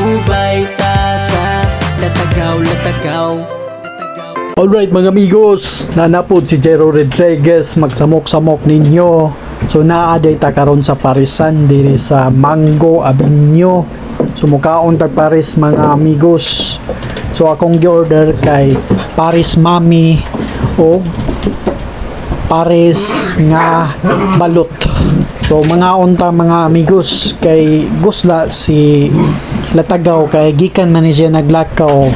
Ubay ta sa Latagaw, Latagaw. Alright, mga amigos, nanapod si Jero Rodriguez magsamok-samok ninyo. So naa day ta karon sa Parisan diri sa Mango Avenue. So mukaon tag paris, mga amigos. So akong gi-order kay Paris Mami o pares nga balot. So mga unta, mga amigos, kay gusla si Latagaw kay gikan man ni siya naglakaw.